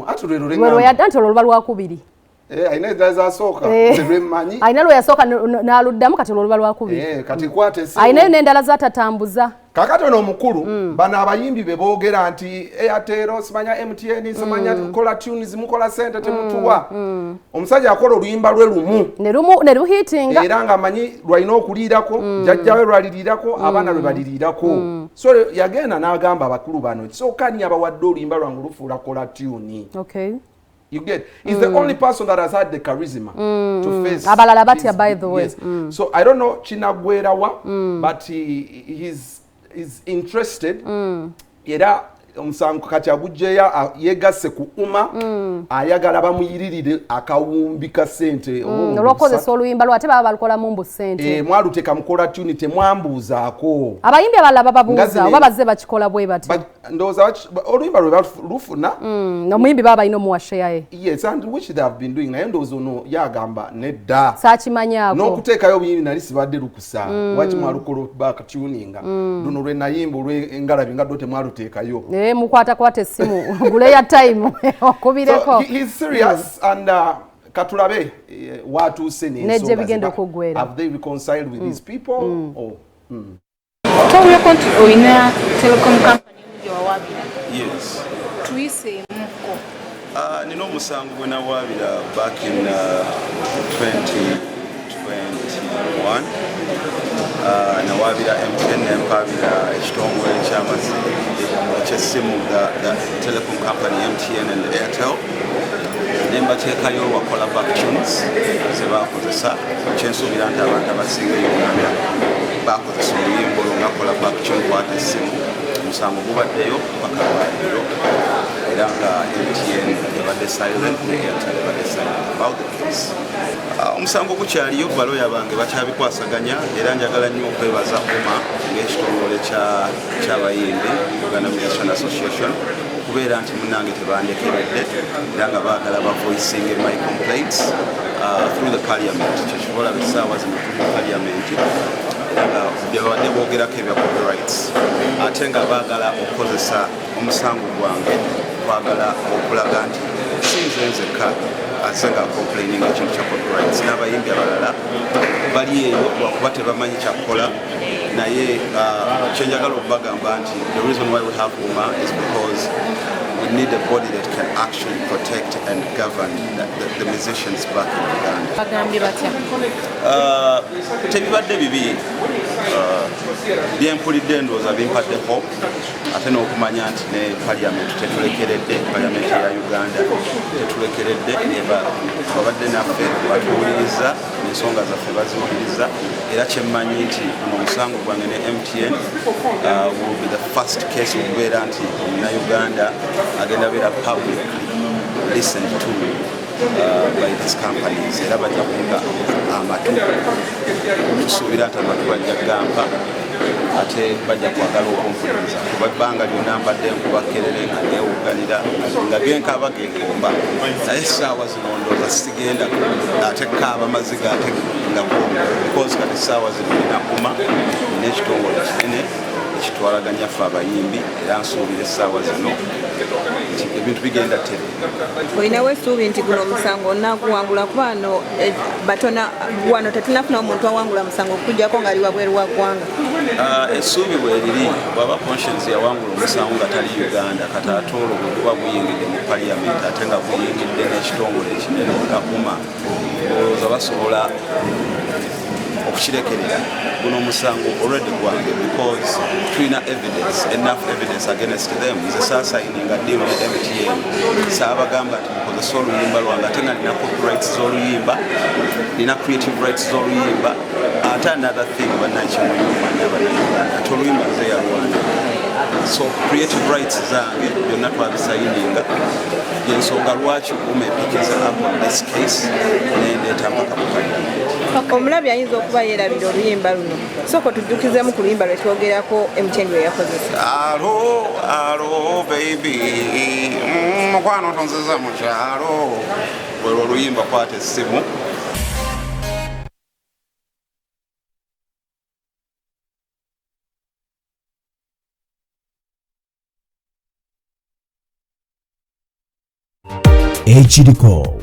Ati lwe lwe anti olwo luba lwakubiri. Eh, alina endala zasooka. Eh. Lwemmanyi. Alina lwe yasooka n'aluddamu, kati olwo luba lwakubiri. Eh, kati kwata essimu. Alinayo n'endala zatatambuza. Kakati ono omukulu, bano abayimbi be boogera nti Airtel, simanya MTN, simanya caller tunes, mukola sente temutuwa. Omusajja akola oluyimba lwe lumu ne luhitinga, era ng'amanyi lwalina okuliirako, jjajjawe lwaliriirako, abaana lwe baliriirako. So yagenda n'agamba abakulu bano, kisooka ni abawadde oluyimba lwange olufuula caller tune. You get? He's the only person that has had the charisma to face. Abalala batya, by the way. Yes. So I don't know kinagwerawa, but he's interested. Era omusango kati agugjeyo, yegasse ku UMA, ayagala bamuyiririre akawumbi ka ssente oba obuwumbi olw'okukozesa 3. Oluyimba lwe ate baba balukolamu mbu ssente. Eh, mwaluteeka mu caller tune, temwambuuzaako. Abayimbi abalala bababuuza Nga oba bazze bakikola bwe batyo. Ndowooza oluyimba lwe lufuna. Omuyimbi baba balina omuwa share ye. Yes, and which they have been doing, naye ndowooza ono yagamba nedda. Saakimanyaako. N'okuteekayo obuyimbi nali sibadde lukusa, waki mwalukola back tuninga luno lwe nayimba olw'engalabi nga ddo temwaluteekayo? Eh, mukwatakwata essimu, gule ya time okubireko. So he's serious and katulabe watuuse Nejje n'ensonga bigenda ze. okuggwera. Have they reconciled with these people or Twawulirako nti olina telecom company gye wawaabira. Yes. Tuyiseemuko. Nina omusango gwe nawaabira back in 2021. Nawaabira MTN, nempaabira ekitongole ky'amazzi ekyessimu, the telecom company MTN and Airtel, nembateekayo wakola back tunes zebakozesa. Kyensuubira nti abantu abasinga e Uganda bakozesa oluyimba olwo nga caller back tune, kwata essimu. Omusango gubaddeyo paka lwaleero, era nga MTN ebadde silent ne Airtel ebadde silent about the case. Omusango gukyaliyo, baloya bange bakyabikwasaganya, era njagala nnyo okwebaza UMA ng'ekitongole ky'abayimbi, Uganda Musician Association, okubeera nti munnange tebandekeredde, era nga baagala bavoicing my complaints through the parliament. Kyekiva olaba essaawa zino tuli mu parliament, era nga byebabadde boogerako ebya copyrights, ate nga baagala okukozesa omusango gwange kwagala okulaga nti si nze nzekka ate nga complaining ekintu kya copyrights, n'abayimbi abalala bali eyo lwakuba tebamanyi kyakukola. Naye kyenjagala okubagamba nti the reason why we have UMA is because we need a body that can actually protect and govern the musicians back in Uganda. Bagambye batya? Tebibadde bibi. Byempulidde ndowooza bimpadde hope, ate n'okumanya nti ne parliament tetulekeredde, parliament ya Uganda tetulekeredde, eba babadde naffe, batuwuliriza ensonga zaffe, baziwuliriza. Era kyemmanyi nti guno omusango gwange ne MTN will be the first case okubeera nti omunauganda agenda beera publicly listened to by these companies, era bajja kumpa amatu. Tusuubira nti amatu bajja gampa, ate bajja kwagala okumpuliriza, kuba ebbanga lyonna mbadde nkuba kerere nga neewuganira nga genkaaba genkomba, naye essaawa zino ndooza sigenda ate kaaba maziga ate nga because kati essaawa zino nina UMA, nina ekitongole kinene ekitwalaganya ffe abayimbi, era nsuubira essaawa zino nti ebintu bigenda tere. Olinawo essuubi nti guno omusango onaaguwangula? Kuba wano batona, wano tetunafuna omuntu awangula musango okujjako ng'ali wabweru wa ggwanga. Essuubi bweriri, bw'aba Conscience yawangula omusango nga tali Uganda, kati ate olwo bwe guba guyingidde mu parliament, ate nga guyingidde n'ekitongole ekinene nga UMA, olowooza basobola okukirekerera? Guno omusango already gwange because tulina evidence, enough evidence against them. Nze saasayininga deal ne MTN, saabagamba nti mukozese oluyimba lwange, ate nga nina copyrights z'oluyimba, nina creative rights z'oluyimba. Ate another thing, bannakimuyumanya Bannayuganda, ate oluyimba nze yalwana, so creative rights zange byonna twabisayininga. Yensonga lwaki UMA epickinze up on this case nendeeta mpaka mu parliament. Omulabi ayinza okuba yeerabira oluyimba luno, sooka tujjukizemu ku luyimba lwe twogerako MTN lwe yakozesa. Hello, hello baby, mukwano tonziza mu kyalo, lwelwo oluyimba kwata essimu. Ekiriko.